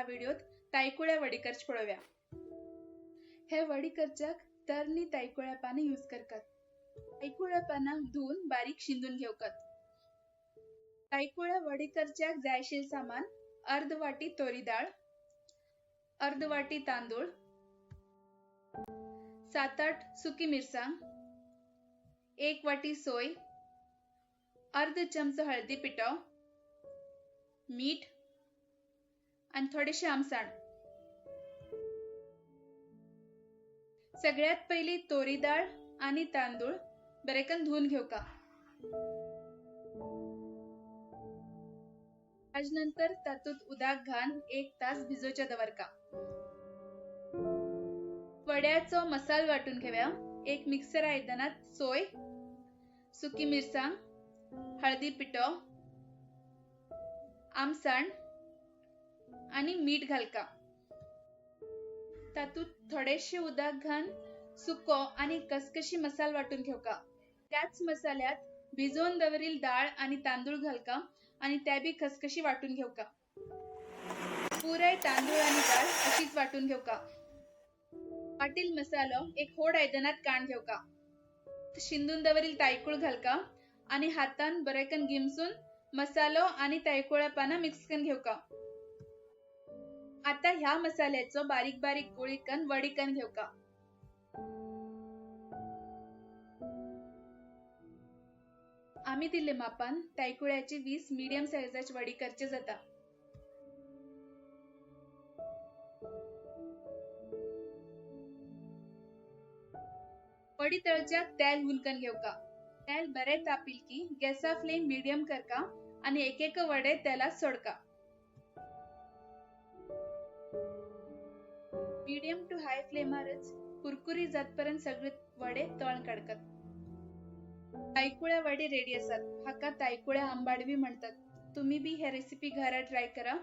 व्हिडिओत तायकुळ्या वडी करच पळोवया। हे वडी करच्याक तरणी तायकुळ्या पानां यूज करतात। तायकुळ्या पानां धुवन बारीक शिंदून घेवकात। तायकुळ्या वडी करच्याक जाय आशिल्लें सामान अर्द वाटी तोरी दाळ, अर्द वाटी तांदूळ, 7-8 सुकी मिरसांग, 1 वाटी सोय, अर्द चमचो हळदी पिठो, मीठ आणि थोडेशे आमसाण। सगळ्यात पहिली तोरी डाळ आणि तांदूळ बरेकन धुवून घेवका। आज नंतर तातूत उदक घालून 1 तास भिजोवच्या दवरका। वड्याचो मसाल वाटून घेऊया। एक मिक्सर आयदनात सोय, सुकी मिरसांग, हळदी पिठो, आमसाण आणि मीठ घालका। तातूत थोडेशे उदक घालून सुको आणि कसकशी मसाल वाटून घेवका। त्याच मसाल्यात भिजवून दवरील डाळ आणि तांदूळ घालका आणि त्या बी खसखशी वाटून घेवका। पुराय तांदूळ आणि डाळ अशीच वाटून घेवका। वाटील मसालो एक होड आयदनात काण घेवका। शिंदून दवरील तायकुळ घालका आणि हातान बरेकन गिमसून मसालो आणि तायकुळ्या पाना मिक्स करून घेवका। आता ह्या मसाल्याचो बारीक बारीक गोळी कन वडी कन घेवका। आमी दिल्ले मापान तायकुळ्याची 20 मीडियम सायजाची वडी करचे जाता। वडी तळच्याक तेल हुनकन घेवका। तेल बरे तापील की गॅसा फ्लेम मीडियम करका आणि एक एक वडे तेलात सोडका। मीडियम टू हाय फ्लेमारच कुरकुरी जातपर्यंत सगळे वडे तळण काडकत। तायकुळ्या वडे रेडी आसात। हाका तायकुळ्या आंबाड बी म्हणतात। तुम्ही बी हे रेसिपी घरा ट्राय करा।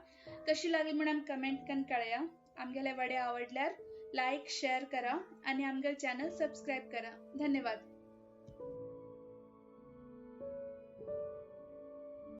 कशी लागली म्हणून कमेंट करून कळया। आमगेले वडे आवडल्यार लाईक शेअर करा आणि आमगेले चॅनल सबस्क्राईब करा। धन्यवाद।